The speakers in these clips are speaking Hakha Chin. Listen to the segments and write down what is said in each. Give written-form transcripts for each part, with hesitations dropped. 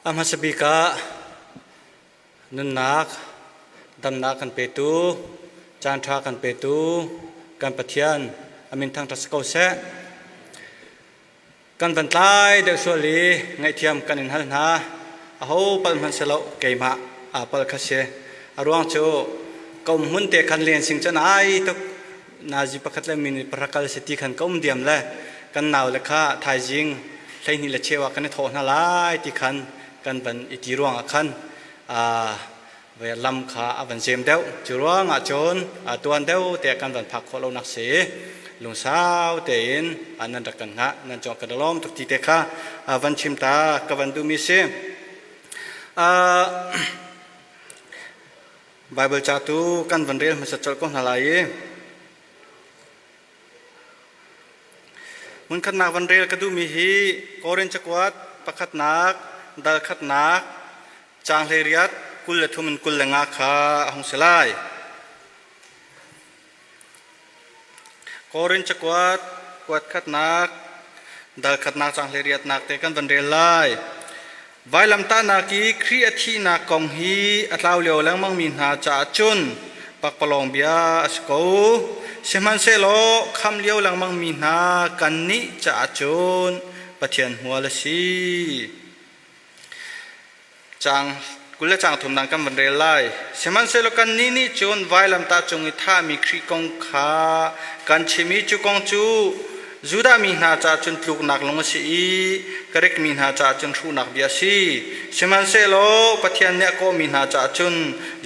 A hmasa bik ah nunnak, damnak kan petu, caanṭha kan petu kan Pathian a min thangṭhat si ko seh. Kan van tlai deuh sual i ngaihthiam kan in hal hna. Aho pal hmanh si lo keimah aa pal kha si. A ruang cu ka um hmun te khan len sing cun ai tuk nazi pakhat le minute pahra kal si ti khan ka um diam le kan nau le kha thaizing 12 le cheu ah kan i thawh hna lai ti khan kan van i ti ruang ah khan lam kha a van zem deuh. Cu ruangah cun tuan deuh te kan van phak khawh lonak si lungsau tein nan rak kan hngah nan cawk kan lawm tuk ti te kha van chim ta ka van duhmi si. Bible ca tu kan van rel hmasa colh ko hna lai i Hmunkhatnak van rel ka duhmi hi Korin cakuat pakhatnak dal khatnak caang 18 23 in 25 kha a hung si lai. Korin cakuat kuat khatnak dal khatnak caang 18 nak te kan van rel lai. Vailamtahnak i Khrih a thihnak kong hi a tlau lio lengmangmi hna caah cun pakpalawng bia a si ko. Sihmanhsehlaw kham lio lengmangmi hna kannih caah cun Pathian hmual a si. Caang 20 le caang thumnak kan van rel lai. Sihmanhsehlaw kannih nih cun vailamtah cung i thahmi Khrih kong kha kan chim i cu kong cu Judah mi hna caah cun tluknak lung a si i Grik mi hna caah cun hruhnak bia a si. Sihmanhsehlaw Pathian nih a kawhmi hna caah cun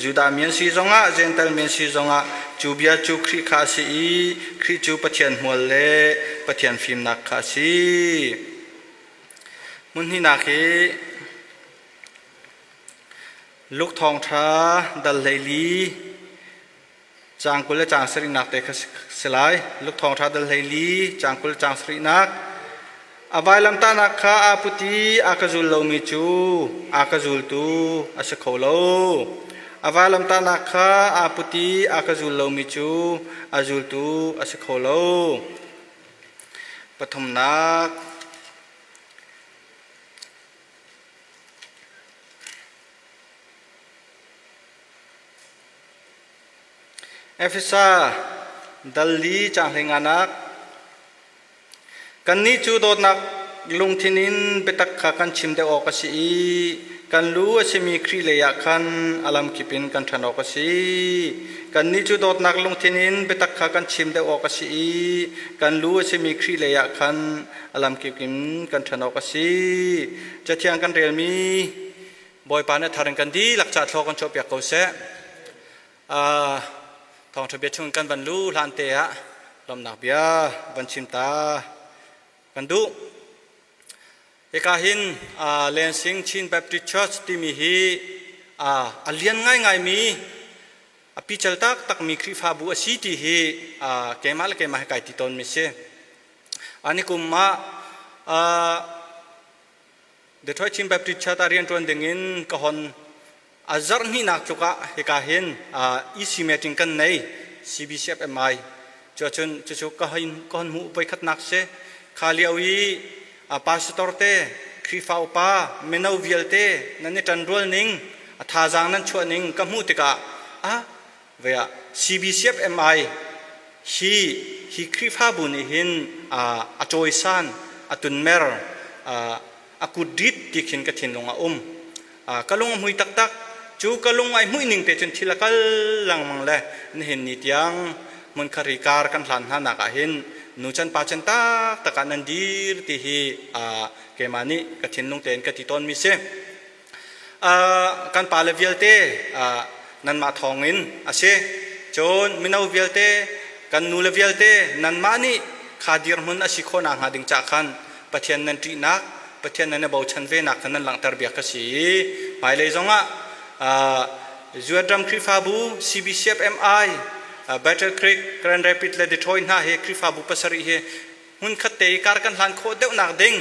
Judah mi an si zongah Jentail mi an si zongah cu bia cu Khrih kha a si i Khrih cu Pathian hmual le Pathian fimnak kha a si. Hmun hnihnak hi Luke Thawngṭha dal 14 caang 20 le caang sarihnak te kha si lai. Luke Thawngṭha dal 14 caang 20 caang sarihnak. A vailamtahnak kha aa put i a ka zul lomi cu a ka zultu a si kho lo. A vailamtahnak kha aa put i a ka zul lomi cu a zultu a si kho lo. Pathumnak. Efesa dal li caang hleinganak Kannih cu dawtnak lungthin in biatak kha kan chim deuh awk a si i kan lu a simi Khrih lei ah khan a lamkip in kan ṭhan awk a si. Kannih cu dawtnak lungthin in biatak kha kan chim deuh awk a si i kan lu a simi Khrih lei ah khan a lamkip in kan ṭhan awk a si. Cathiang kan relmi Bawipa nih a thar in kan dihlak ca thlaw kan chuahpiak ko seh. Thawngṭha bia chung kan van lu hlan te ah lawmhnak bia van chim ta kan duh. Hika hin Lansing Chin Baptist Church timi hi a lian ngaingaimi a pical taktakmi Khrihfabu a si ti hi keimah le keimah hi kai ti tawnmi si. Ani kum ah Detroit Chin Baptist Church ah rianṭuan dingin ka hon a zarh hnihnak tluk ah hika hin EC meeting kan nei CBCFMI cuacun cucu ka hon hmuh voikhatnak si. Kha lio i pastor te Khrihfa upa mino vialte nan i ṭanrual ning a thazaang nan chuah ning ka hmuh tikah ah vei ah CBCFMI hi hi Khrihfabu nih hin a cawisan a tunmer a kutrit ti khin ka thinlung a um. Ka lung a hmui taktak. Cu ka lung ai hmuih ning te cun thil a kal lengmang le nihin ni tiang hmunkhari kar kan hlan hna nak ah hin nu chan pa chan taktak ah nan dir ti hi keimah nih ka thinlung tein ka ti tawnmi si. Kan pale vialte nanmah thawngin a si. Cun mino vialte kan nule vialte nanmah nih kha dirhmun a si khawh nakhnga ding cah khan Pathian nan ṭihnak, Pathian nan i bochan venak kha nan langhter bia ka si i hmailei zongah Zuat ram Khrihfabu CBCFMI Battle Creek, Grand Rapids le Detroit hna hi Khrihfabu pasarih hi hmunkhat te i kar kan hlan khawh deuhnak ding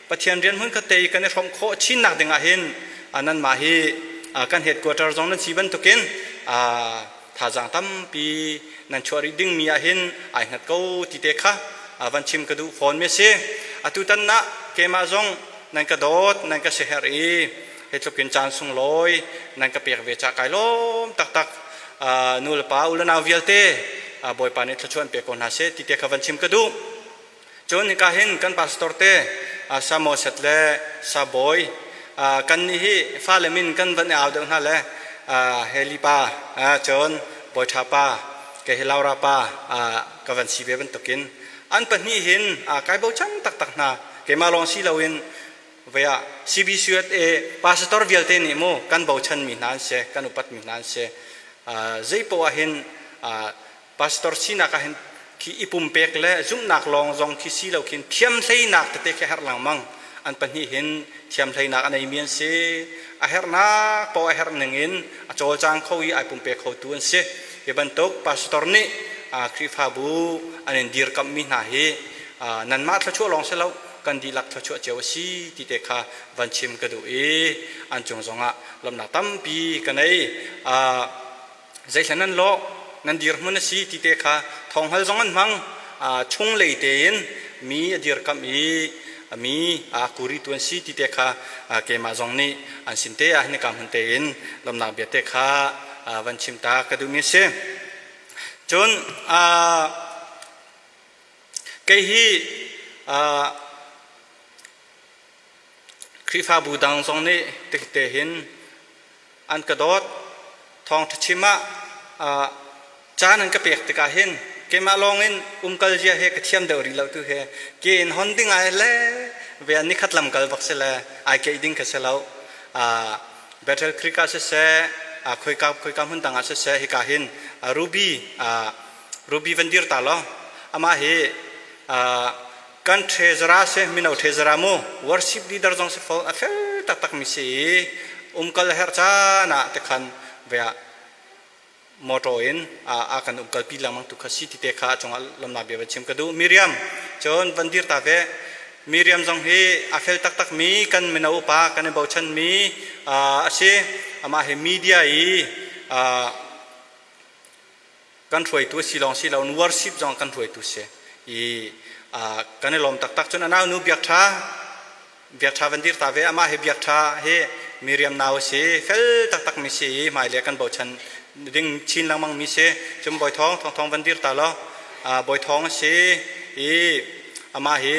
Pathian rian hmunkhat te i kan i hrawmh khawh chinnak ding ah hin nanmah hi kan headquarter zong nan si bantukin thazaang tampi nan chuah rih dingmi ah hin ai hngat ko ti te kha van chim ka duh fawn mi a si. Atu tan ah keimah zong nan ka dawt, nan ka siaherh i Hi tluk in caan sunglawi nan ka pek ve ca kai lawm taktak. Nu le pa u le nau vialte Bawipa nih thluachuah an pe ko hna seh ti te kha van chim ka duh. Cun hika hin kan pastor te Samoset le Sabawi kan nih hi fale min kan van i au deuh hna le Heli pa cun Bawiṭha pa kei hi Laura pa ka van si ve bantukin an pahnih hin kai bochan taktak hna. Keimah lawng si loin vei ah CBCUSA pastor vialte nih mu kan bochanmi hna an si, kan upatmi hna an si. Zei poah hin pastor sinak ah hin khi i pumpek le zumhnak lawng zong khi si lo khin thiamhleinak tete khi herh lengmang. An pahnih hin thiamhleinak a neimi an si. A herhnak poah a herh ning in a cawlcang kho i ai pumpek khotu an si. Hi bantuk pastor nih Khrihfabu an in dirkamhmi hna hi nanmah thluachuah lawng si lo, kan dihlak thluachuah cio a si ti te kha van chim ka duh i an cung zongah lawmhnak tampi ka nei. Zeihlan nan lawh, nan dirhmun a si ti te kha thawnghal zong an hmang. Chunglei tein mi a dirkamh i mi a kuritu an si ti te kha keimah zong nih an sin te ah hnika hmun tein lawmhnak bia te kha van chim ta ka duhmi a si. Cun Kei hi Khrihfabu dang zong nih te hin an ka dawt. Thawngṭha chim ah caan an ka pek tikah hin keimah lawng in umkal zia he ka thiam deuh rih lo tu he ke in hon ding ai le ve nikhat lam kal bak si le ai keih ding kha si lo. Bethel Creek ah siseh, khoika khoika hmun dang ah siseh hika hin Ruby Ruby van dir ta law amah hi kan treasurer si mino treasurer mu worship leader zong si fo a fel taktak mi si i umkal herh caan ah te khan vea motor in a kan umkal pi lengmang tu kha si ti te kha cungah lomnak bia van chim ka duh. Miriam cun van dir ta ve. Miriam zong hi a fel taktak mi kan mino upa kan i bochan mi a si. Amah hi media i kan hruaitu si lawng si lo worship zong kan hruaitu si i kan i lawm taktak. Cun a nau nu Biak Tha, Biak Tha van dir ta ve. Amah hi Biak Tha hi Miriam nau si, fel taktak mi si i hmailei kan bochan ding chin lengmang mi si. Cun Bawi Thawng, Thawng Thawng van dir ta law. Bawi Thawng a si i amah hi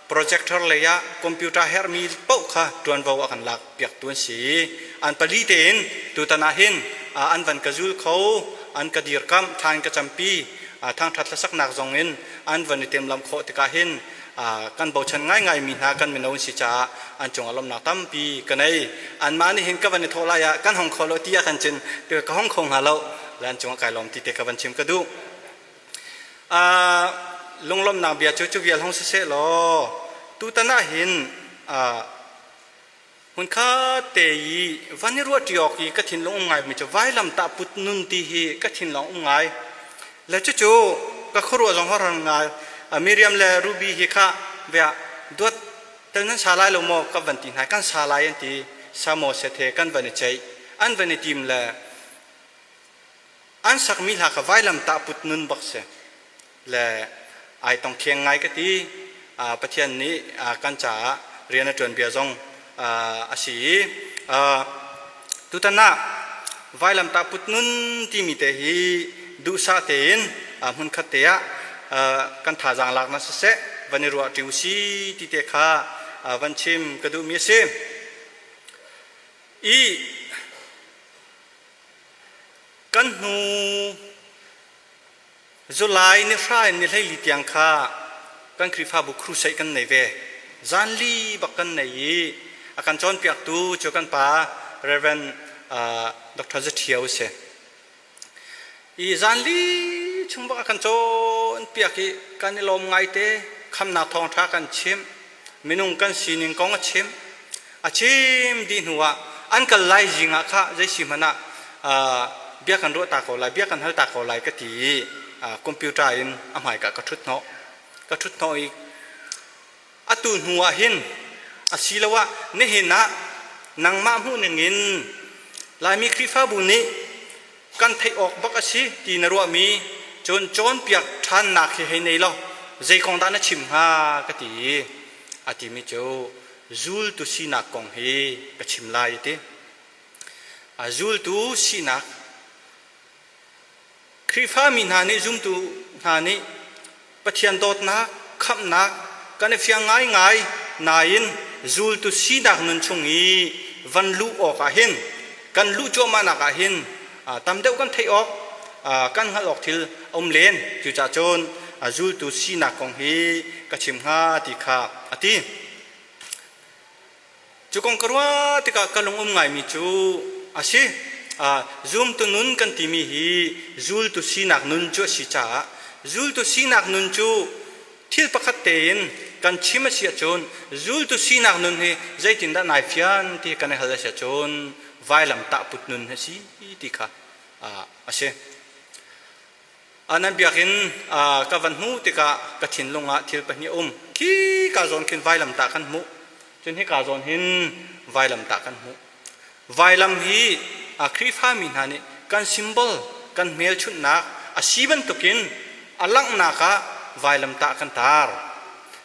projector lei ah computer herhmi paoh kha ṭuanvo a kan lak piaktu an si. An pali tein tutan ah hin an van ka zul kho, an ka dirkamh, thla in ka campi, thangṭhat hlasaknak zong in an van i timhlamh khawh tikah hin kan bochan ngaingai mi hna kan mino an si caah an cungah lawmhnak tampi ka nei. Anmah nih hin ka van i thawh lai ah kan hong kho lo ti ah kan cin ka hong kho hnga lo le an cungah kai lawm ti te ka van chim ka duh. Lunglawmhnak bia cu cu vial hong siseh law tutan ah hin hmunkhat te i van i ruahṭi awk i ka thinlung um ngaimi cu vailamtah put nun ti hi ka thinlung um ngai. Le cucu ka khuaruah zong horhan ngai. Miriam le Ruby hi kha bia duat tel nan sa lai lo maw ka van ti hna. Kan sa lai an ti. Sa maw set he kan van i ceih, an van i tim le an sakmi hla kha vailamtah put nun bak si le ai tong kheng ngai ka ti. Pathian nih kan caah rian a ṭuan bia zong a si i tutan ah vailamtah put nun timi te hi duhsah tein hmunkhat te ah kan thazaang lak na siseh van i ruah ṭi u si ti te kha van chim ka duhmi a si. I Kan hnu July ni hra in ni 14 tiang kha kan Khrihfabu crusade kan nei ve. Zanli bak kan nei i a kan cawnpiaktu cu kan pa Reverend Dr. Zathio a si. I zanli chung bak a kan cawnpiak i kan i lawm ngaite. Khamnak thawngṭha kan chimh. Minung kan sining kong a chim. A chim dih hnu ah an kal lai zing ah kha zei si hmanh ah bia kan ruah ta ko lai, bia kan hal ta ko lai ka ti i computer in a hmaika ka ṭhut hnawh. Ka ṭhut hnawh i atu hnu ah hin asiloah nihin ah nangmah hmuh ning in Laimi Khrihfabu nih kan theih awk bak a si ti na ruahmi cun cawnpiak ṭhannak hi hei nei law zei kong dah na chim hnga ka ti i a timi cu. Zultu sinak kong hi ka chim lai a ti. Zultu sinak Khrihfami hna nih zumtu hna nih Pathian dawtnak, khamhnak kan i fiang ngaingai nain zultu sinak nun chung i van luh awk ah hin kan luh cuahmahnak ah hin tam deuh kan theih awk kan hngalh awk thil a um len. Cucaah cun zultu sinak kong hi ka chim hnga ti kha a ti. Cu kong ka ruah tikah ka lung um ngaimi cu a si. Zumtu nun kan timi hi zultu sinak nun cu a si caah zultu sinak nun cu thil pakhat tein kan chim a si ahcun zultu sinak nun hi zeitindah nai fian ti kan i hal a si ahcun vailam tahput nun a si ti kha a si. Nan biakinn ka van hmuh tikah ka thinlung ah thil pahnih a um. Khi ka zawn khin vailamtah kan hmuh. Cun hika zawn hin vailamtah kan hmuh. Vailam hi Khrihfami hna nih kan symbol, kan hmelchunhnak a si bantukin a langhnak ah vailamtah kan tar.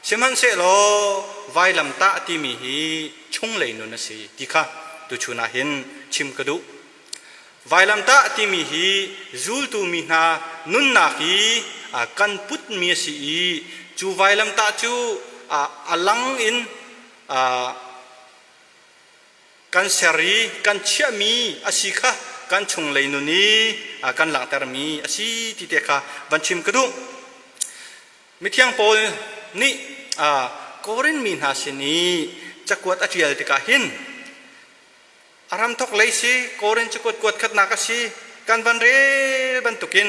Sihmanhsehlaw vailamtah timi hi chunglei nun a si ti kha tuchun ah hin chim ka duh. Vailamtah timi hi zultu mi hna nunnak i kan putmi a si i cu vailamtah cu a lang in kan ser i kan chiahmi a si kha kan chunglei nun i kan langhtermi a si ti te kha van chim ka duh. Mithiang Paul nih Korin mi hna sin i cakuat a ṭial tikah hin A hramthawk lei si, Korin cakuat kuat khatnak a si. Kan van rel bantukin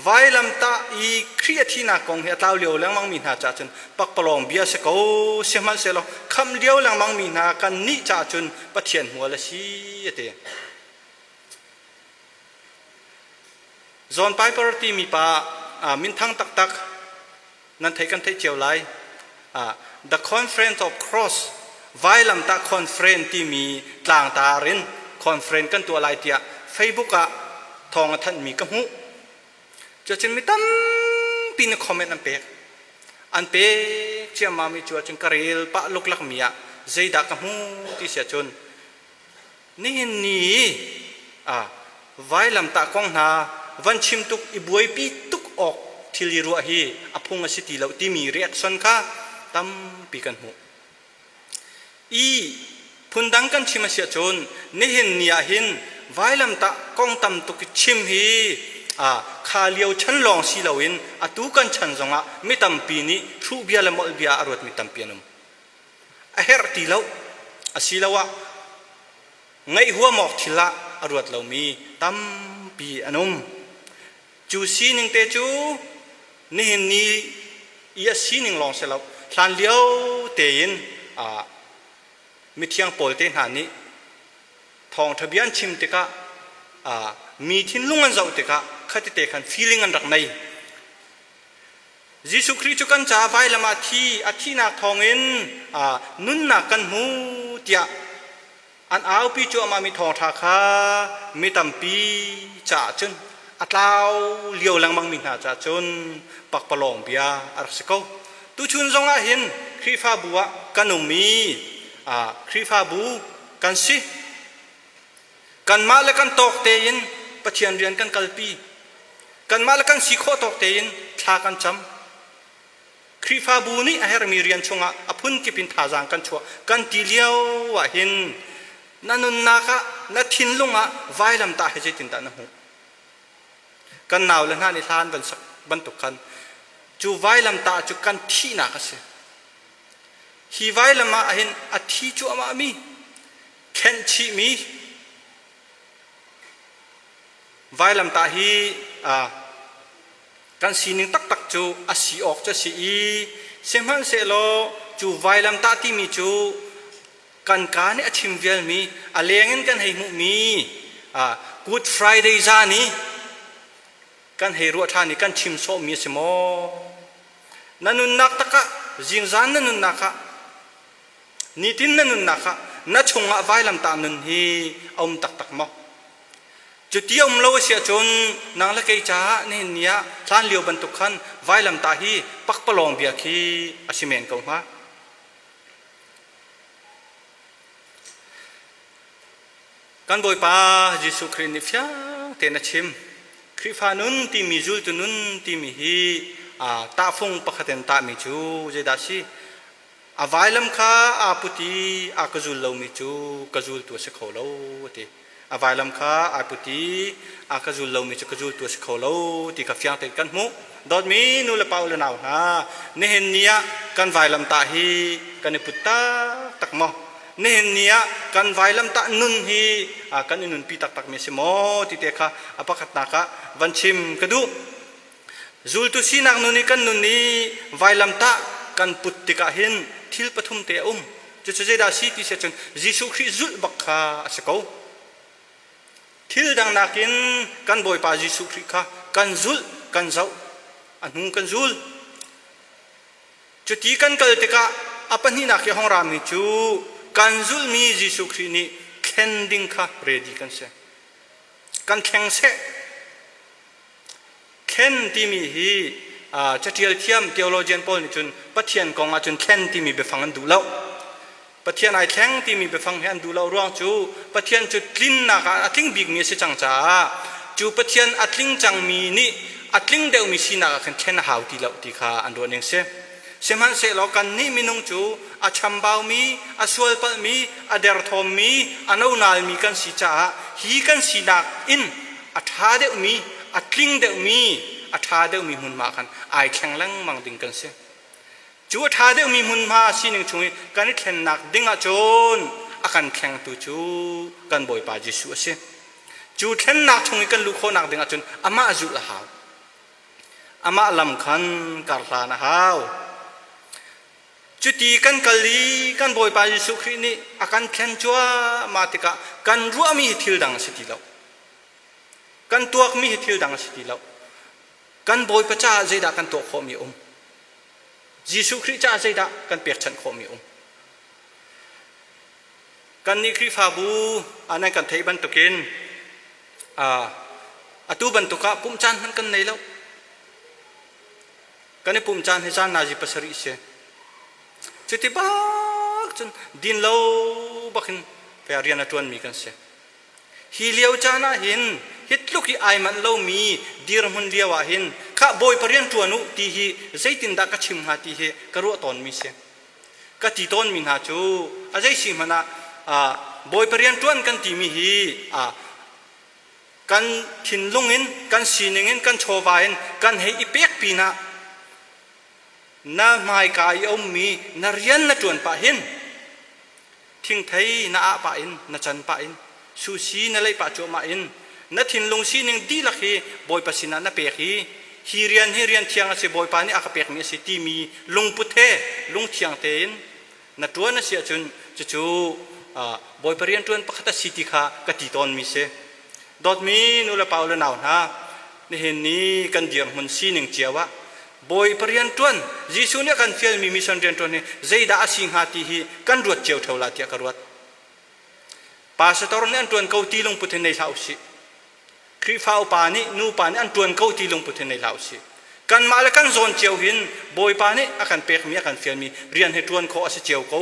vailamtah i Khrih a thihnak kong hi a tlau lio lengmang mi hna caah cun pakpalawng bia si ko sihmanhsehlaw khamh lio lengmang mi hna kan nih caah cun Pathian hmual a si a ti. John Piper timi pa minthang taktak nan theih kan theih cio lai. The Conference of Cross vailamtah conference timi tlangtar in conference kan tuah lai tiah Facebook ah thawng a thanhmi ka hmuh. Cuacun mi tampi nih comment an pek. An pek ciammam i cu ahcun ka rel pah luklak mi ah zeidah ka hmu ti si ahcun Nihin ni i vailamtah kong hna van chim tuk i buaipi tuk awk thil i ruah hi a phung a si ti lo timi reaction kha tampi kan hmuh. I phundang kan chim a si ahcun nihin ni ah hin vailamtah kong tam tuk i chim hi kha lio chan lawng si loin atu kan chan zongah mi tampi nih hruh bia le molh bia a ruatmi tampi an um. A herh ti lo asiloah ngaih huam awk thil ah a ruat lomi tampi an um. Cu sining te cu nihin ni i a sining lawng si lo hlan lio tein mithiang pawl te hna nih thawngṭha bia an chim tikah mi thinlung an zoh tikah khatite khan feeling an rak nei. Jesuh Khrih cu kan caah vailam ah thi a thihnak thawngin nunnak kan hmu tiah an aupi cuahmahmi thawngṭha kha mi tampi caah cun a tlau lio lengmangmi hna caah cun pakpalawng bia a rak si ko. Tuchun zongah hin Khrihfabu ah kan um i Khrihfabu kan si. Kanmah le kan tawk tein Pathian rian kan kalpi. Kanmah le kan si khawh tawk tein thla kan cam. Khrihfabu nih a herhmi rian chungah a phunkip in thazaang kan chuah kan ti lio ah hin na nunnak ah na thinlung ah vailamtah hi zeitindah na hmuh? Kan nau le hna nih hla an van sak bantuk khan cu vailamtah cu kan thihnak a si. Hi vailam ah hin a thi cuahmah mi khenh chihmi vailamtah hi kan sining taktak cu a si awk cu a si i sihmanhsehlaw cu vailamtah timi cu kan kaa nih a chim vialmi a leng in kan hei hmuhmi Good Friday zan i kan hei ruah ṭhan i kan chim sawhmi a si maw? Na nunnak takah zingzan na nunnak ah Nitin na nunnak ah na chungah vailamtah nun hi a um taktak maw? Cuti a um lo a si ahcun nang le kei caah nihin ni ah hlan lio bantuk khan vailamtah hi pakpalawng bia khi a si men ko hnga. Kan Bawipa Jesuh Khrih nih fiang tein a chim. Khrihfa nun timi zultu nun timi hi tahfung pakhat in tahmi cu zeidah a si? A vailam kha aa put i a ka zul lomi cu ka zultu a si kho lo a ti. A vailam kha aa put i a ka zul lomi cu ka zultu a si kho lo ti kha fiang tein kan hmuh. Dawtmi nu le pa u le nau hna, nihin ni ah kan vailam tah hi kan i put taktak maw? Nihin ni ah kan vailam tah nun hi kan i nunpi taktakmi a si maw ti te kha a pakhatnak ah van chim ka duh. Zultu sinak nun i kan nun i vailamtah kan put tikah hin thil pathum te a um. Cucu zeidah a si ti si ahcun Jesuh Khrih zulh bak kha a si ko. Thil dang nakin kan Bawipa Jesuh Khrih kha kan zulh, kan zoh, a hnu kan zul. Cuti kan kal tikah a pahnihnak i hong rami cu kan zulhmi Jesuh Khrih nih thlen ding kha ready kan si. Kan thleng seh. Thlen timi hi caṭial thiam theologian pawl nih cun Pathian kong ahcun thlen timi biafang an duh lo. Pathian ai thleng timi biafang hi an duh lo ruang cu Pathian cu tlinnak ah a tling bikmi a si cang caah cu Pathian a tling cangmi nih a tling deuhmi sinak ah khan thlen a hau ti lo ti kha an ruah ning si. Sihmanhsehlaw kannih minung cu a chambaumi, a sualpalhmi, a derthawmmi, a nonalmi kan si caah hi kan sinak in a ṭha deuhmi, a tling deuhmi, a ṭha deuhmi hmunhma khan ai thleng lengmang ding kan si. Cu a ṭha deuhmi hmunhma sining chung i kan i thlennak ding ahcun a kan thlengtu cu kan Bawipa Jesuh a si. Cu thlennak chung i kan luh khawhnak ding ahcun amah zulh a hau. Amah lam khan kar hlan a hau. Cuti kan kal i kan Bawipa Jesuh Khrih nih a kan thlen cuahmah tikah kan ruahmi hi thil dang a si ti lo. Kan tuakmi hi thil dang a si ti lo. Kan Bawipa caah zeidah kan tuah khawhmi um? Jesuh Khrih caah zeidah kan pekchanh khawhmi um? Kannih Khrihfabu nan kan theih bantukin atu bantuk ah pumh caan hmanh kan nei lo. Kan i pumh caan hi caan nazi pasarih si. Cuti bak cun din lo bakin rian a ṭuanmi kan si. Hi lio caan ah hin hi tluk i ai manh lomi dirhmun lio ah hin khah Bawipa rian ṭuan u ti hi zeitindah ka chim hnga ti hi ka ruah tawnmi si. Ka ti tawnmi hna cu a zei si hmanh ah Bawipa rian ṭuan kan timi hi kan thinlung in kan sining in kan chawva in kan hei i pek pinah na hmaika i a ummi na rian na ṭuan pah hin thingthei na ah pah in na can pah in sushi na leih pah cuahmah in na thinlung sining dihlak hi Bawipa sinah na pek i hi rian hi rian thiang a si Bawipa nih a ka pekmi a si timi lungput he lungthiang tein na ṭuan a si ahcun cucu Bawipa rian ṭuan pakhat a si ti kha ka ti tawnmi si. Dawtmi nu le pa u le nau hna, nihin ni kan dirhmun sining cio ah Bawipa rian ṭuan Jesuh nih a kan fialmi mission rian ṭuan hi zeidah a si hnga ti hi kan ruat cio ṭheo la tiah ka ruat. Pastor nih an ṭuan ko ti lungput hin nei hlah usih. Khrihfa upa nih nupa nih an ṭuan ko ti lungput hin nei hlah usih. Kanmah le kan zawn cio hin Bawipa nih a kan pekmi a kan fialmi rian hi ṭuan khawh a si cio ko.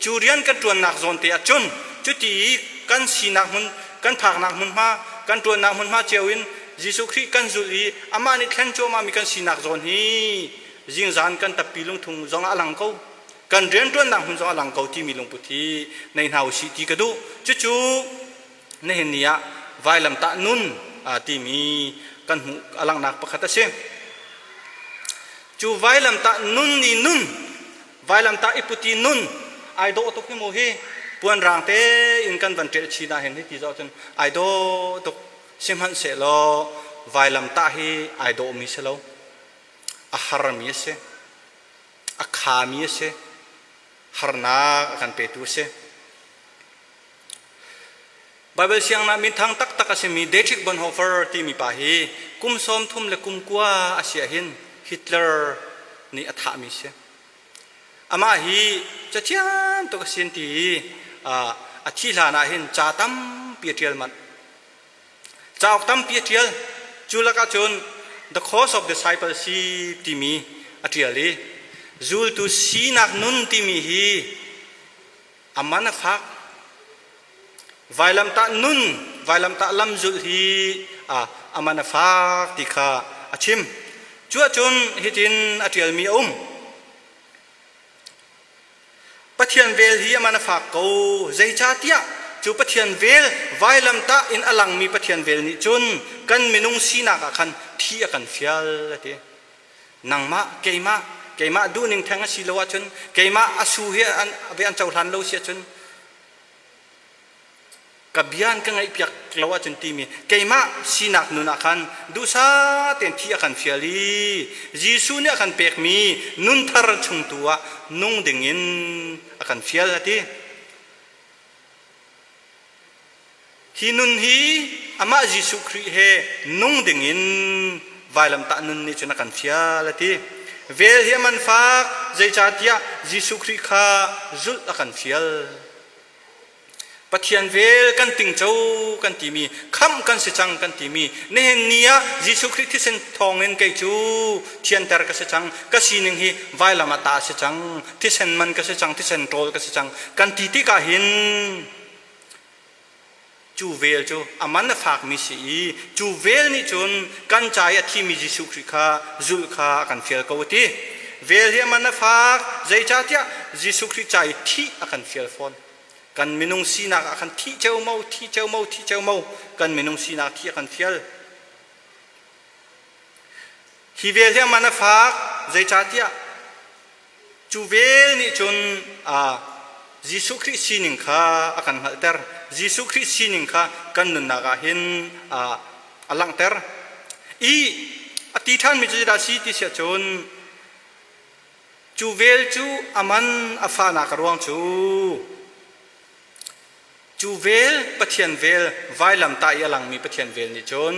Cu rian kan ṭuannak zawn te ah cun cuti i kan sinak hmun kan phaknak hmunhma kan ṭuannak hmunhma cio in Jesuh Khrih kan zulh i amah nih thlen cuahmahmi kan sinak zawn hi zingzan kan tappi lungthung zong ah a lang ko. Kan rianṭuannak hmun zong a lang ko timi lungput hi nei hna usih ti ka duh. Cucu nihin ni ah vailamtah nun timi kan hmuh a langhnak pakhat a si. Cu vailamtah nun ni nun vailamtah i puti nun ai dawh tuk hi mu hi puan rang tein kan van ṭel chin ah hin hi ti zoh cun ai dawh tuk sihmanhsehlaw vailamtah hi ai dawhmi si lo a harmi a si a khami a si harnak a kan petu a si Baibal siangnak minthang taktak a simi Dietrich Bonhoeffer timi pa hi kum sawm thum le kum kua a si ahhin Hitler nih a thahmi si. Amah hi cathiam tuk a si an ti i a thih hlan ah hin ca tampi a ṭial manh. Cauk tampi a ṭial. Cu lakah cun The Course of Discipleship timi a ṭial i zultu sinak nun timi hi a man a fak. Vailamtah nun, vailamtah lamzulh hi a man a fak ti kha a chim. Cu ahcun hitin a ṭialmi a um. Pathian vel hi a man a fak ko. Zeicahtiah cu Pathian vel vailamtah in a langmi Pathian vel nih cun kan minung sinak ah khan thi a kan fial a ti. Nangmah, keimah, keimah duhning theng a si lo ahcun, keimah a su hi an, an cohlan lo si ahcun, ka bia an ka ngaihpiak lo ahcun timi keimah sinak nun ah khan duhsah tein thi a kan fial i Jesuh nih a kan pekmi nun thar chung tu ah nung dingin a kan fial a ti. Hi nun hi amah Jesuh Khrih he nung dingin vailamtah nun nih cun a kan fial a ti. Vel hi a man fak zeicahtiah Jesuh Khrih kha zulh a kan fial. Pathian vel kan tingco kan timi, khamh kan si cang kan timi, nihin ni ah Jesuh Khrih thisen thawngin kei cu thianter ka si cang, ka sining hi vailam ah ta a si cang, thisen man ka si cang, thisen ṭawl ka si cang, kan ti tikah hin cu vel cu a man a fakmi si i cu vel nih cun kan ca i a thimi Jesuh Khrih kha zulh kha a kan fial ko a ti. Vel hi a man a fak, zeicahtiah Jesuh Khrih ca i thih a kan fial fawn. Kan minung sinak ah khan thih ceomo, thih ceomo, thih ceomo kan minung sinak thih a kan fial. Hi vel hi a man a fak, zeicahtiah Cu vel nih cun Jesuh Khrih sining kha a kan hngalhter. Jesuh Khrih sining kha kan nunnak ah hin a langhter. I a ti ṭhanmi cu zeidah a si ti si ahcun cu vel cu a man a fahnak a ruang cu cu vel Pathian vel vailamtah i a langmi Pathian vel nih cun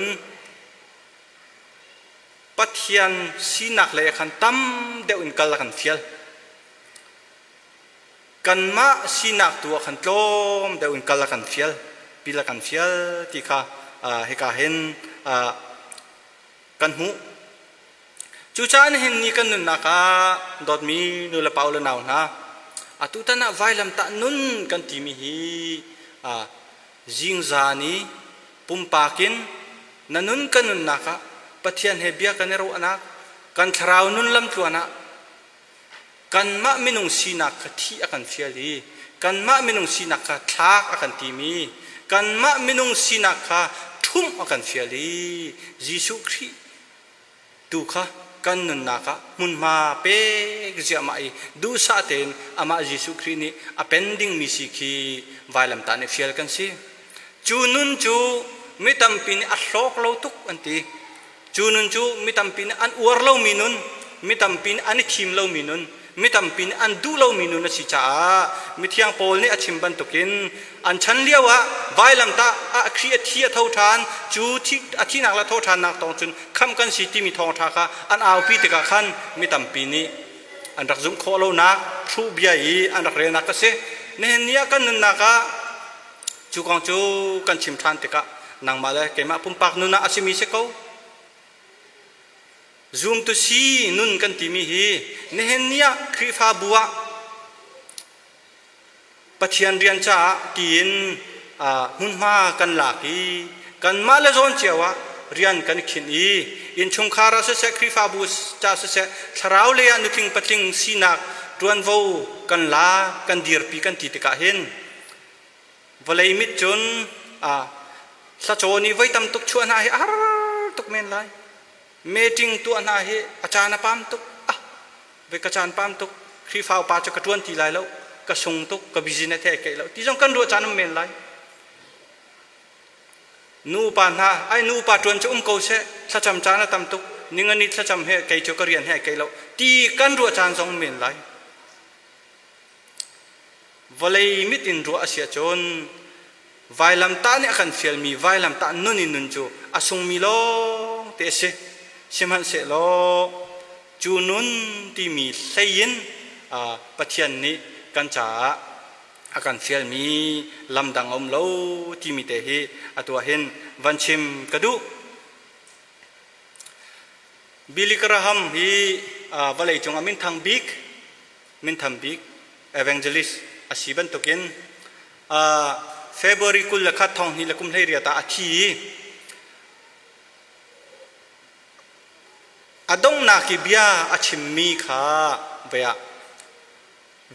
Pathian sinak lei ah khan tam deuh in kal a kan fial. Kanmah sinak tu ah khan tlawm deuh in kal a kan fial, pil a kan fial ti kha hika hin kan hmuh. Cucaah nihin ni kan nunnak ah dawtmi nu le pa le nau hna, atutan ah vailamtah nun kan timi hi zingzan i pumpak in Na nun ka nunnak ah Pathian he bia kan i ruahnak, kan thlarau nun lamtluan ah kanmah minung sinak kha thih a kan fial i kanmah minung sinak kha thlak a kan timi, kanmah minung sinak kha ṭhumh a kan fial i Jesuh Khrih tu kha kan nunnak ah hmunhma pek ziahmah i duhsah tein amah Jesuh Khrih nih a pen dingmi si khi vailamtah nih fial kan si. Cu nun cu mi tampi nih a hlawk lo tuk an ti. Cu nun cu mi tampi nih an uar lomi nun, mi tampi nih an i thim lomi nun, mi tampi nih an duh lomi nun a si caah mithiang Paul nih a chim bantukin an chan lio ah vailamtah ah Khrih a thi a tho ṭhan cu a thihnak le tho ṭhannak tawng cun khamh kan si timi thawngṭha kha an aupi tikah khan mi tampi nih an rak zumh khawh lonak hruh bia i an rak relnak a si. Nihin ni ah kan nunnak ah cu kong cu kan chim ṭhan tikah nangmah le keimah pumpak nun ah a simi si ko. Zumtu si nun kan timi hi nihin ni ah Khrihfabu ah Pathian rian caah tiin hmunhma kan lak i kanmah le zawn cio ah rian kan i khinh i innchungkhar ah siseh Khrihfabu ca siseh thlarau lei ah nutling patling sinak ṭuanvo kan la kan dirpi kan ti tikah hin vawlei mit cun hlacaw nih voi tam tuk chuah hna hi a har tuk men lai. Meeting tuah hna hi a caan a pam tuk. Ah, ve ka caan pam tuk. Khrihfa upa cu ka ṭuan ti lai lo. Ka sung tuk, ka busy na the keih lo. Ti zong kan ruah caan um men lai. Nu upa hna, ai nu upa ṭuan cu um ko seh. Thlacam caan a tam tuk. Ningani thlacam he kei cu ka rian he keih lo. Ti kan ruah caan zong men lai. Vawlei mit in ruah a si ahcun vailamtah nih a kan fialmi vailamtah nun in nun cu a sungmi lawng te a si. Sihmanhsehlaw cu nun timi hlei in Pathian nih kan caah a kan fialmi lam dang a um lo timi te hi atu ah hin van chim ka duh. Billy Graham hi vawleicung ah minthang bik minthang bik evangelist a si bantukin. February 21 2018 ah a thi i a donghnak i bia a chimmi kha voi ah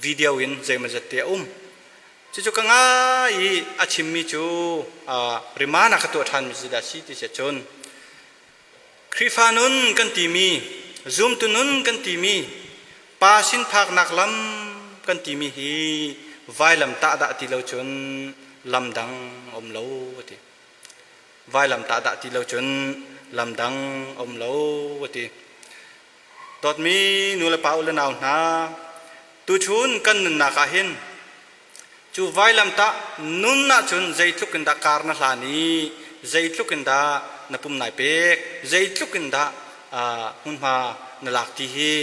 video in zeimawzat te a um. Cucu ka ngai i a chimmi cu rimana ka tuah ṭhanmi si dah si ti si cun Khrihfa nun kan timi, zumtu nun kan timi, pa sin phaknak lam kan timi hi vailam tah dah ti lo cun lam dang um lo a ti. Vailam tah dah ti lo cun lam dang um lo a ti. Dawtmi nu le pa u le nau hna, tuchun kan nunnak ah hin Cu vailamtah nun ahcun zeitluk in dah kar na hlan i zeitluk in dah na pum nai pek, zeitluk in dah hmunhma na lak ti hi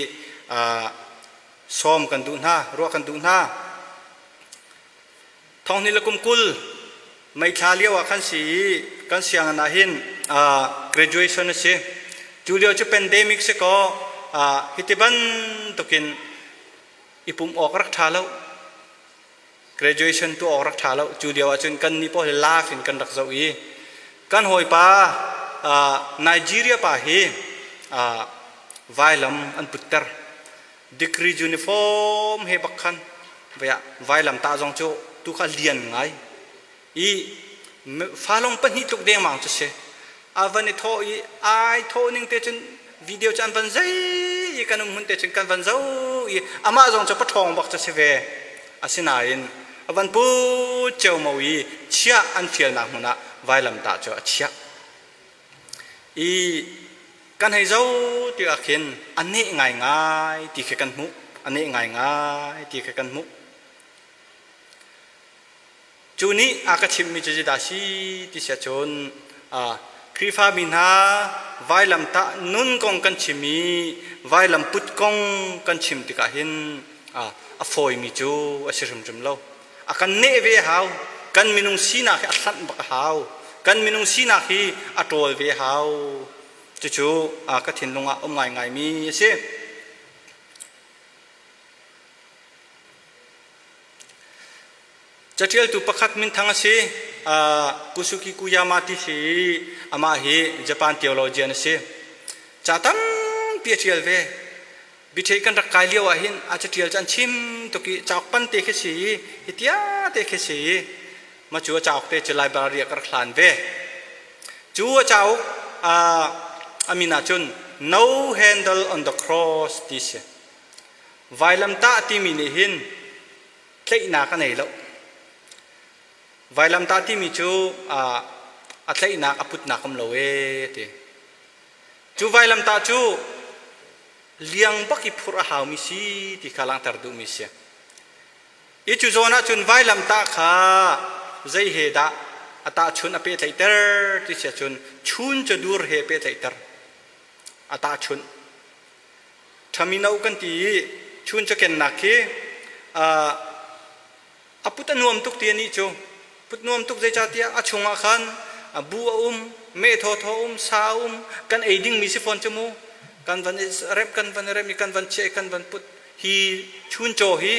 sawm kan duh hna, ruah kan duh hna. Thonghni le kum 20 May thla lio ah khan si i kan sianginn ah hin graduation a si. Cu lio cu pandemic si kaw hiti bantukin i pumh awk rak ṭha lo. Graduation tuah awk rak ṭha lo. Cu lio ahcun kan nih pawl hi lak in kan rak zoh i kan hawipa Nigeria pa hi vailam an putter. Degree uniform he bak khan vailam tah zong cu tu kha lian ngai. I falong pahnih tluk dengmang cu si. A van i thawh i ai thawh ning te cun video cu an van zei i kan um hmun te cun kan van zo i amah zong cu paṭhawng bak cu si ve. Asinain a van put ceomo i chiah an fialnak hmun ah vailamtah cu a chiah. I kan hei zo tikah khin a neh ngaingai ti khi kan hmuh. A neh ngaingai ti khi kan hmuh. Cu nih a ka chimhmi cu zeidah a si ti si ahcun Khrihfami hna vailamtah nun kong kan chim i vailam put kong kan chim tikah hin a fawimi cu a si hrimhrim lo. A kan neh ve a hau. Kan minung sinak hi a hlanh bak a hau. Kan minung sinak hi a ṭawl ve a hau. Cucu ka thinlung ah um ngaingaimi a si. Caṭialtu pakhat minthang a si. Kusuki Kuyama ti si i amah hi Japan theologian a si. Ca tampi a ṭial ve. Biṭhei kan rak kai lio ahhin a caṭial cu an chim tuk i cauk pan te khi si i hitia te khi si i ma cu a cauk te cu library ah ka rak hlan ve. Cu a cauk a min ahcun No Handle on the Cross ti si. Vailamtah timi nih hin tlaihnak a nei lo. Vailamtah timi cu a tlaihnak a putnak um lo ee ti. Cu vailamtah cu liang bak i phurh a haumi si ti kha langhter duhmi si. I cu zawn ahcun vailamtah kha zei he dah a tahchun a pehtlaihter ti si ahcun chun cu dur he pehtlaihter a tahchunh. Ṭhamino kan ti i chun cakennak khi a put a nuam tuk ti anih cu put nuam tuk zeicahtiah a chungah khan bu a um meh thawthaw um sa a um kan ei dingmi si fawn cu mu kan van rep kan van rem i kan van chiah i kan van put hi chuncaw hi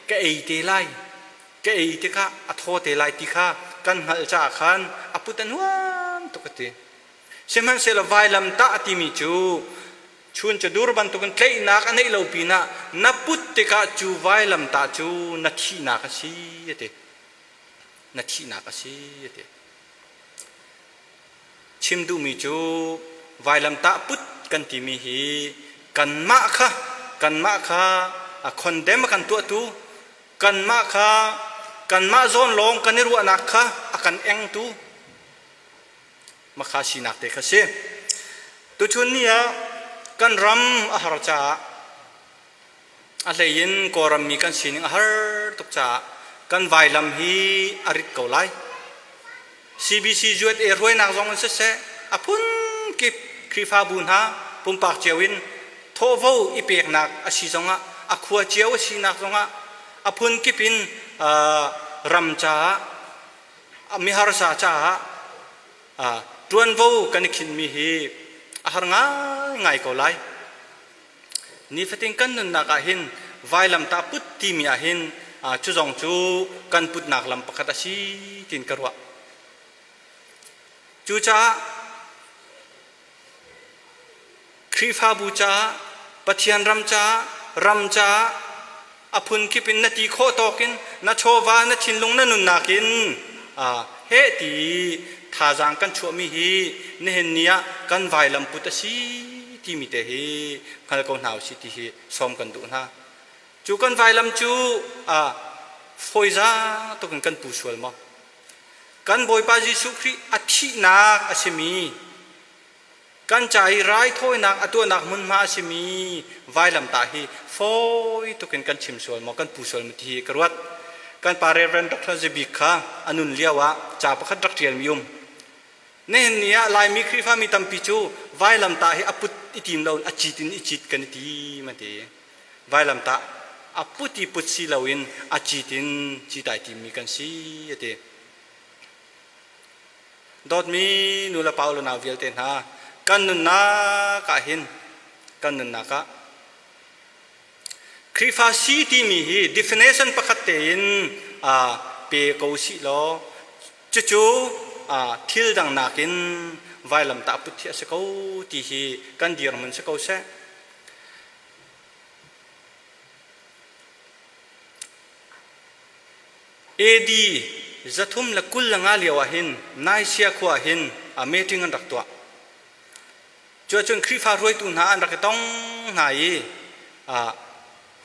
ka ei te lai ka ei tikah a thaw te lai ti kha kan hngalh caah khan a put a nuam tuk a ti Sihmanhsehlaw vailamtah a timi cu chun cu dur bantukin tlaihnak a neih lo pinah na put tikah cu vailamtah cu na thihnak a si a ti. Na thihnak a si a ti. Chim duhmi cu vailamtah put kan timi hi kanmah kha kanmah kha a condemn a kan tuahtu kanmah kha kanmah zawn lawng kan i ruahnak kha a kan engtu Makha sinak te kha si. Tuchun ni ah kan ram a har caah a hlei in Kawlram mi kan sining a har tuk caah kan vailam hi a rit ko lai. CBC USA hruainak zong in siseh a phunkip Khrihfabu hna pumpak cio in thawhvo i peknak a si zongah a khua cio a sinak zongah a phunkip in ram caah miharsa caah ṭuanvo kan i khinhmi hi a har ngaingai ko lai. Nifatin kan nunnak ah hin vailamtah put timi ah hin Cu zong cu kan putnak lam pakhat a si tiin ka ruah. Cucaah Khrihfabu caah, Pathian ram caah, ram caah a phunkip in na ti khawh tawk in na chawva, na thinlung, na nunnak in heh ti thazaang kan chuahmi hi nihin ni ah kan vailam put a si timi te hi hngal ko hna usih ti hi sawm kan duh hna. Cu kan vailam cu fawiza tuk in kan pu sual maw? Kan Bawipa Jesuh Khrih a thihnak a simi kan ca i raithawinak a tuahnak hmunhma a simi vailamtah hi fawi tukin kan chim sual maw kan pu sual maw ti hi ka ruat. Kan pa Reverend Dr. Zibik kha a nun lio ah ca pakhat rak ṭialmi um. Nihin ni ah Laimi Khrihfami tampi cu vailamtah hi a put i tim loin a cit in i cit kan i tim an ti. Vailamtah a put i put si loin a cit in cit ai timmi kan si a ti. Dawtmi nu le pa le nau vialte hna, kan nunnak ah hin kan nunnak ah Khrihfa si timi hi definition pakhat tein pe ko sih law cucu thil dang nakin vailamtah put hi a si ko ti hi kan dirhmun si ko seh. AD 325 lio ah hin Nicaea khua ah hin meeting an rak tuah. Cuahcun Khrihfa hruaitu hna an rak i tong hna i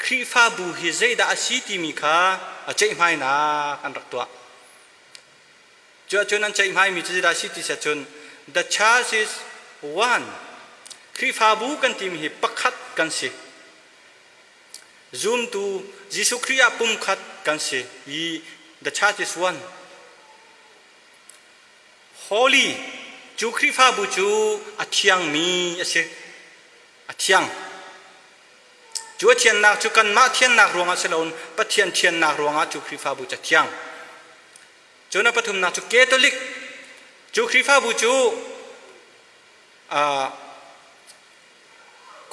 Khrihfabu hi zeidah a si timi kha a ceihmainak an rak tuah. Cuahcun an ceihmaimi cu zeidah a si ti cun the church is one. Khrihfabu kan timi hi pakhat kan si. Zumtu Jesuh Khrih ah pumkhat kan si i the church is one. Holy cu Khrihfabu cu a thiangmi a si. A thiang. Cu a thiannak cu kanmah thiannak ruangah si loin Pathian thiannak ruangah cu Khrihfabu cu a thiang. Cun a pathumnak cu Catholic. Cu Khrihfabu cu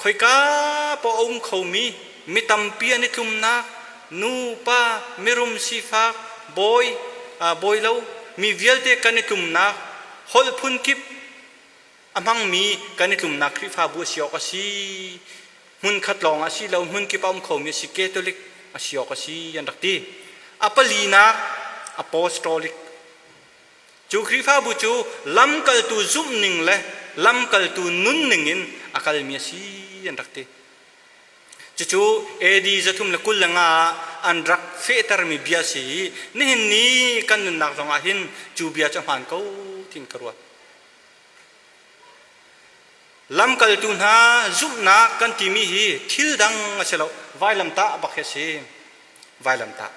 Khoika paoh a um khomi mi tampi an i tlumnak nu, pa, mirum, sifak, bawi, bawi lo mi vialte kan i tlumnak holh phunkip a hmangmi kan i tlumnak Khrihfabu a si awk a si. Hmunkhat lawng ah si lo, hmunkip a um khomi a si, Catholic a si awk a si an rak ti. A palinak Apostolic Cu Khrihfabu cu lamkaltu zumhning le lamkaltu nunning in a kalmi a si an rak ti. Cucu AD 325 ah an rak fehtermi bia si i nihin ni kan nunnak zong ah hin cu bia cu a hmaan ko tiin ka ruat. Lamkaltu hna zumhnak kan timi hi thil dang a si lo, vailamtah bak hi a si. Vailamtah.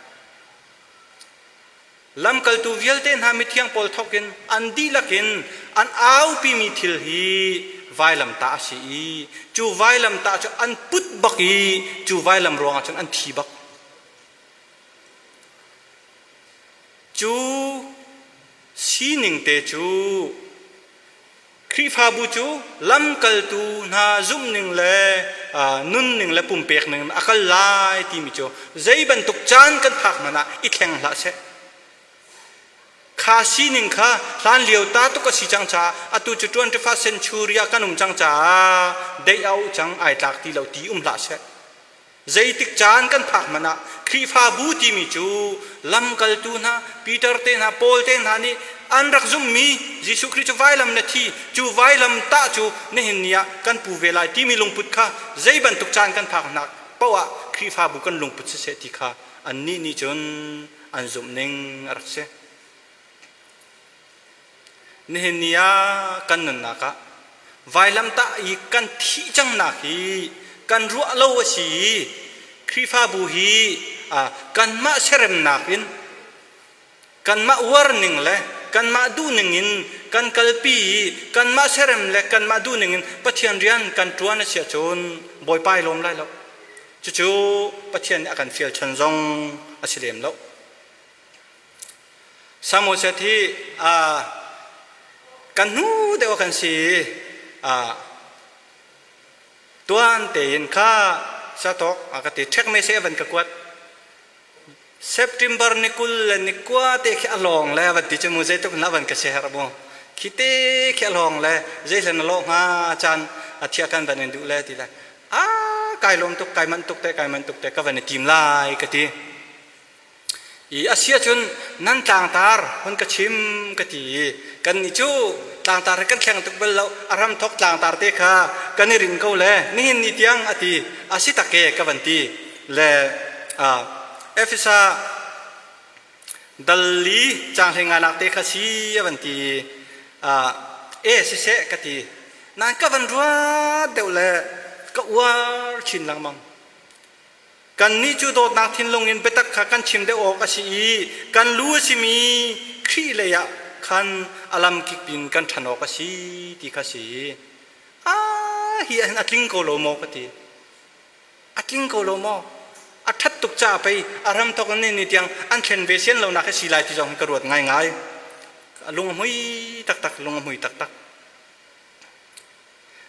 Lamkaltu vialte hna mithiang pawl thawk in an dihlak in an aupimi thil hi vailamtah a si i cu vailamtah cu an put bak i cu vailam ruangah cun an thi bak. Cu sining te cu Khrihfabu cu lamkaltu hna zumhning le nunning le pumpek ning in a kal lai timi cu zei bantuk caan kan phak hmanh ah i thleng hlah seh. Kha sining kha hlan lio ta tuk a si cang caah atu cu 21st century ah kan um cang caah deih a uh cang ai tlak ti lo ti um hlah seh. Zeitik caan kan phak hmanh ah Khrihfabu timi cu lamkaltu hna, Peter te hna, Paul te hna nih an rak zumhmi Jesuh Khrih cu vailam le thi, cu vailam tah cu nihin ni ah kan pu ve lai timi lungput kha zei bantuk caan kan phaknak paoh ah Khrihfabu kan lungput siseh ti kha annih nih cun an zumhning a rak si. Nihin ni ah kan nunnak ah vailamtah i kan thih cangnak hi kan ruah lo a si i Khrihfabu hi kanmah siaremnak in kanmah uarning le kanmah duhning in kan kalpi i kanmah siarem le kanmah duhning in Pathian rian kan ṭuan a si ahcun Bawipa ai lawm lai lo. Cucu Pathian nih a kan fial chan zong a si lem lo. Samoset hi kan hnu deuh kan si tuan tein kha satok a ka ti ṭhek me se van ka kuat. September ni 20 le ni 20 te khi a lawng le van ti cu mu zeitluk in van ka siaherh mu. Khi te khi a lawng le zeihlen a lawh hnga caan a thiah kan van in duh le ti le a kai lawm tuk kai manh tuk te kai manh tuk te ka van i tim lai ka ti. I a si ahcun nan tlangtar hun ka chim ka ti i kannih cu tlangtar hi kan thleng tuk bal lo a ram thok tlangtar te kha kan i rin ko le nihin ni tiang a ti a si tak e ka van ti le Efesa dal li caang hlei nga nak te kha si a van ti e siseh ka ti nain ka van ruat deuh le ka uar chin lengmang. Kannih cu dawtnak thinlung in biatak kha kan chim deuh awk a si i kan lu a simi Khrih lei ah khan a lamkip in kan ṭhan awk a si ti kha si. Ah, hi ahhin a tling ko lo maw ka ti. A tling ko lo maw? A ṭhat tuk caah pei a ram thawk in ni tiang an thlen ve sian lonak hi si lai ti zong ka ruat ngaingai. Lung a hmui taktak, lung a hmui taktak.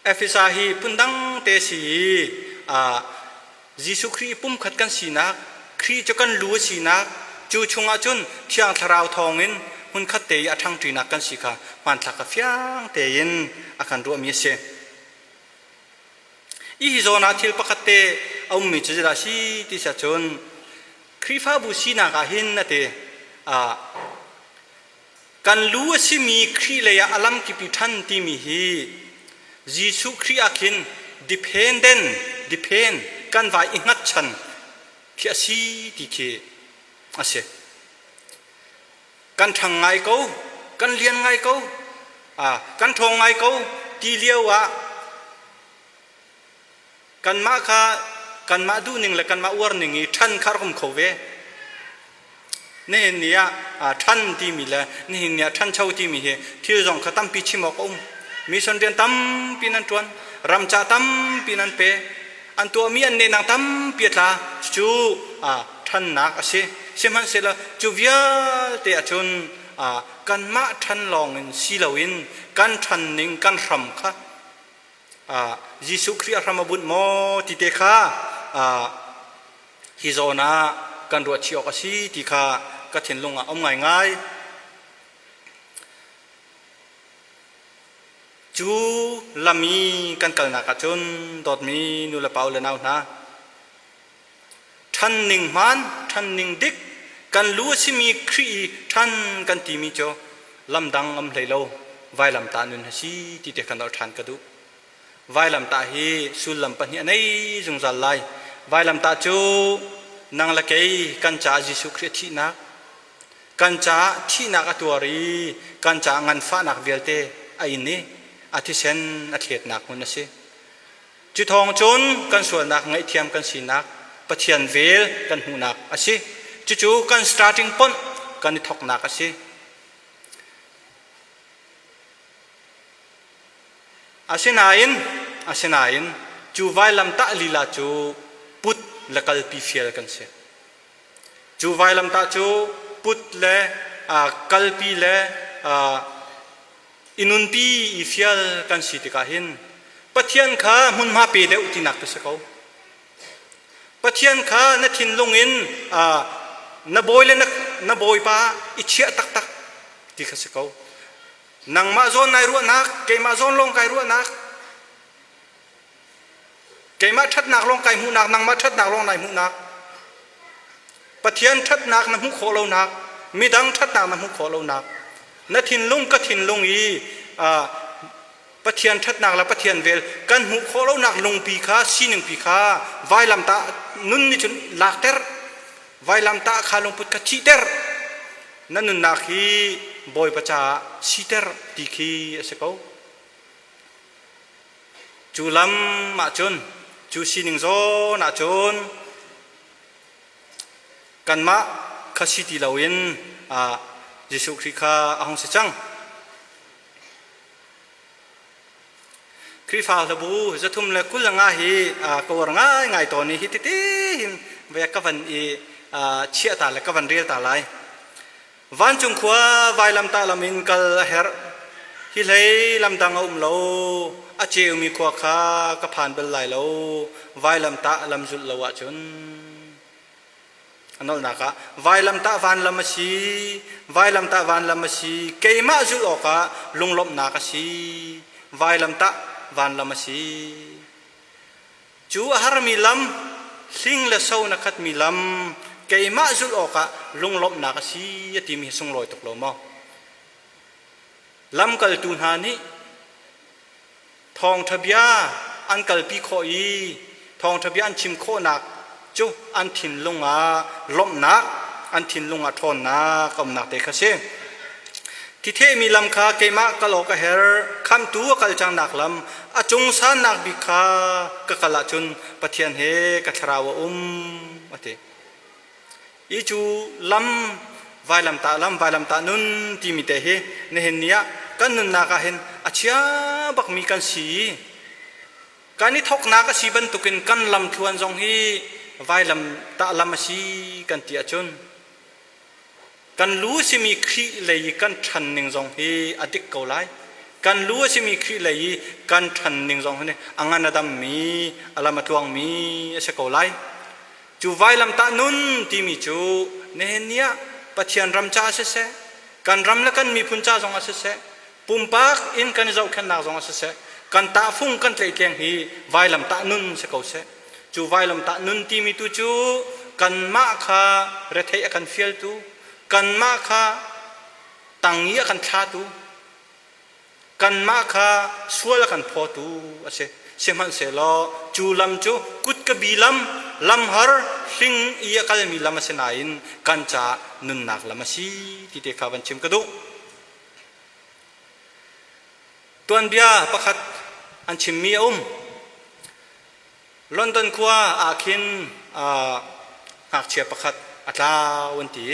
Efesa hi phundang te si i Jesuh Khrih pumkhat kan sinak, Khrih cu kan lu a sinak, cu chungah cun Thiang Thlarau thawngin hmunkhat te i a ṭhangṭinak kan si kha hmanthlak kha fiang tein a kan ruahmi a si. Hi zawn ah thil pakhat te a ummi cu zeidah a si ti si ahcun Khrihfabu sinak ah hin a ti Kan lu a simi Khrih lei ah a lamkip i ṭhan timi hi Jesuh Khrih ah khin dependent, depend, kan vai i hngatchan khi a si ti khi a si. Kan ṭhang ngai ko, kan lian ngai ko, kan ṭhawng ngai ko ti lio ah Kanmah kha kanmah duhning le kanmah uarning i ṭhan kha rak um kho ve. Nihin ni ah ṭhan timi le nihin ni ah ṭhancho timi hi thil zong kha tampi chim awk a um. Mission rian tampi nan ṭuan, ramca tampi nan pe, an tuahmi an nehnang tampi a tla. Cucu ṭhannak a si. Sihmanhsehlaw cu vialte ahcun kanmah ṭhan lawngin si loin kan ṭhan ning kan hram kha Jesuh Khrih a hram a bunh maw ti te kha hi zawn ah kan ruah chih awk a si ti kha ka thinlung ah a um ngaingai. Cu lam i kan kalnak ahcun dawtmi nu le pa u le nau hna, ṭhan ning hmaan, ṭhan ning dik, kan lu a simi Khrih i ṭhan kan timi cu lamdang am hlei lo vailamtah nun a si ti te khan ṭhan ka duh. Vailamtah hi sullam pahnih a nei zungzal lai. Vailamtah cu nang le kei kan caah Jesuh Khrih a thihnak, kan caah thihnak a tuar i kan caah nganfahnak vialte a in i a thisen a thletnak hmun a si. Cu thawng cun kan sualnak ngaihthiam kan sinak Pathian vel kan hmuhnak a si. Cucu kan starting point kan i thawknak a si. Asinain, asinain cu vailamtah lila cu put le kalpi fial kan si. Cu vailamtah cu put le kalpi le i nunpi i fial kan si tikah hin Pathian kha hmunhma pe deuh tinak ka si ko. Pathian kha na thinlung in na bawi le na bawipa i chiah taktak ti kha si ko. Nangmah zawn nai ruahnak, keimah zawn lawng kai ruahnak, keimah ṭhatnak lawng kai hmuhnak, nangmah ṭhatnak lawng nai hmuhnak, Pathian ṭhatnak na hmuh khawh lonak, midang ṭhatnak na hmuh khawh lonak, na thinlung ka thinlung i Pathian ṭhatnak le Pathian vel kan hmuh khawh lonak lungpi kha siningpi kha vailamtah nun nih cun lakter, vailamtah kha lungput kha thihter, na nunnak hi Bawipa caah siter ti khi a si ko. Cu lam ahcun, cu sining zawn ahcun kanmah kha si ti loin Jesuh Khrih kha a hung si cang. Khrihfa hlabu 325 hi ka uar ngaingai tawn i hi tete hin ve ka van i chiah ta le ka van rel ta lai. Vancung khua vailamtah lam in kal a herh. Hi hlei lamdang a um lo. A ceumi khua kha ka phan bal lai lo. Vailamtah lam zulh lo ahcun. A nolhnak ah vailamtah vanlam a si, vailamtah vanlam a si, keimah zulh awkah lunglawmhnak a si, vailamtah vanlam a si. Cu a harmi lam, hling le so na khatmi lam, keimah zulh awkah lunglawmhnak a si a timi hi sunglawi tuk lo maw? Lamkaltu hna nih thawngṭha bia an kalpi khawh i thawngṭha bia an chim khawhnak cu an thinlung ah lawmhnak, an thinlung ah ṭhawnnak a umnak te kha si. Thithehmi lam kha keimah kal awk a herh, khamhtu a kal cangnak lam, a cung sannak bik kha ka kal ahcun Pathian he ka thlarau a um, a ti. I cu lam vailamtah lam vailamtah nun timi te hi nihin ni ah kan nunnak ah hin a chia bakmi kan si i kan i thawknak a si bantukin kan lamthluan zong hi vailamtah lam a si kan ti ahcun kan lu a simi Khrih lei i kan ṭhan ning zong hi a dik ko lai. Kan lu a simi Khrih lei i kan ṭhan ning zong hi a ngan a dammi, a lam a tluangmi a si ko lai. Cu vailamtah nun timi cu nihin ni ah Pathian ram caah siseh, kan ram le kan miphun ca zongah siseh, pumpak in kan i zohkhenhnak zongah siseh, kan tahfung kan tleitleng hi vailamtah nun si ko seh. Cu vailamtah nun timi tu cu kanmah kha retheih a kan fialtu, kanmah kha tang i a kan thlatu, Kanmah kha sual a kan phawtu a si. Sihmanhsehlaw cu lam cu kutkabi lam, lamhar hling i a kalmi lam a si nain kan caah nunnak lam a si ti te kha van chim ka duh. Tuanbia pakhat an chimmi a um. London khua ah khin ngakchia pakhat a tlau an ti.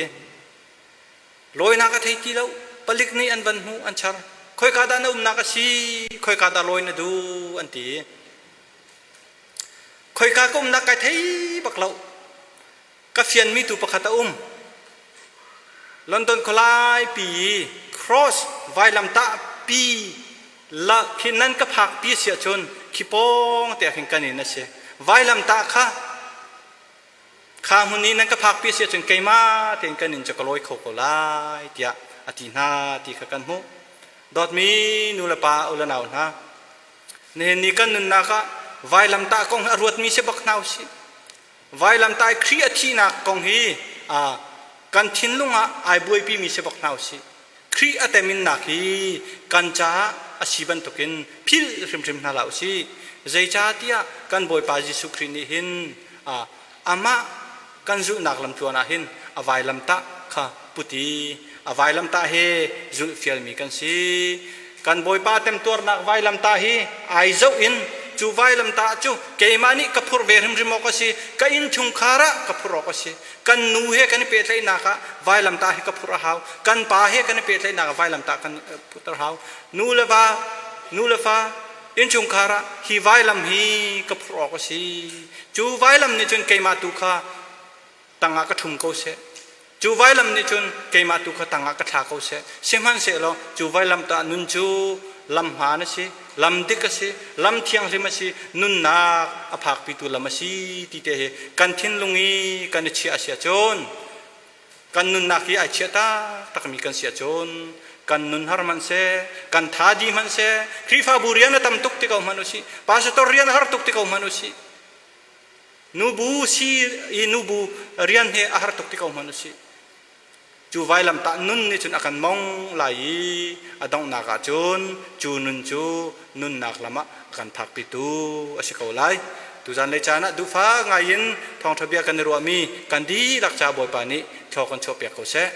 Lawinak a thei ti lo. Palik nih an van hmuh, an char. Khoika dah na umnak a si? Khoika dah lawi na duh? An ti. Khoika ka umnak kai thei bak lo. Ka fianmi tu pakhat a um. London khualai pi i cross vailamtah pi la khi nan ka phak pi si ahcun khi pawng te ah khin kan in a si. Vailamtah kha Kha hmun i nan ka phakpi a si ahcun keimah tein kan inn cu ka lawi kho ko lai tiah a ti hna ti kha kan hmuh. Dawtmi nu le pa u le nau hna, nihin ni kan nunnak ah vailamtah kong hi a ruatmi si bak hna usih. Vailamtah i Khrih a thihnak kong hi kan thinlung ah ai buaipimi si bak hna usih. Khrih a teminnak hi kan caah a si bantukin philh hrimhrim hna hlah usih. Zeicahtiah kan Bawipa Jesuh Khrih nih hin amah kan zulhnak lamtluan ah hin a vailamtah kha put i a vailamtah he zulh fialmi kan si. Kan Bawipa temtuarnak vailamtah hi ai zoh in cu vailamtah cu keimah nih ka phurh ve hrimhrim awk a si, ka innchungkhar ah ka phurh awk a si. Kan nu he kan i pehtlaihnak ah vailamtah hi ka phurh a hau. Kan pa he kan i pehtlaihnak ah vailamtah kan put a hau. Nu le va, nu le fa, innchungkhar ah hi vailam hi ka phurh awk a si. Cu vailam nih cun keimah tu kha tangah ka ṭhum ko seh. Cu vailam nih cun keimah tu kha tangah ka thla ko seh. Sihmanhsehlaw cu vailamtah nun cu lam hmaan a si, lam dik a si, lam thianghlim a si, nunnak a phakpitu lam a si ti te hi kan thinlung i kan i chiah a si ahcun kan nunnak hi ai chiah taktakmi kan si ahcun kan nun har hmanh seh, kan tha di hmanh seh, Khrihfabu rian a tam tuk ti ko hmanh usih, pastor rian a har tuk ti ko hmanh usih, nubu si i nubu rian hi a har tuk ti ko hmanh usih, cu vailamtah nun nih cun a kan mong lai i a donghnak ah cun cu nun cu nunnak lam ah a kan phakpitu a si ko lai. Tuzan lei caan ah duhfak ngai in thawngṭha bia kan i ruahmi kan dihlak ca Bawipa nih thlaw kan chuahpiak ko seh.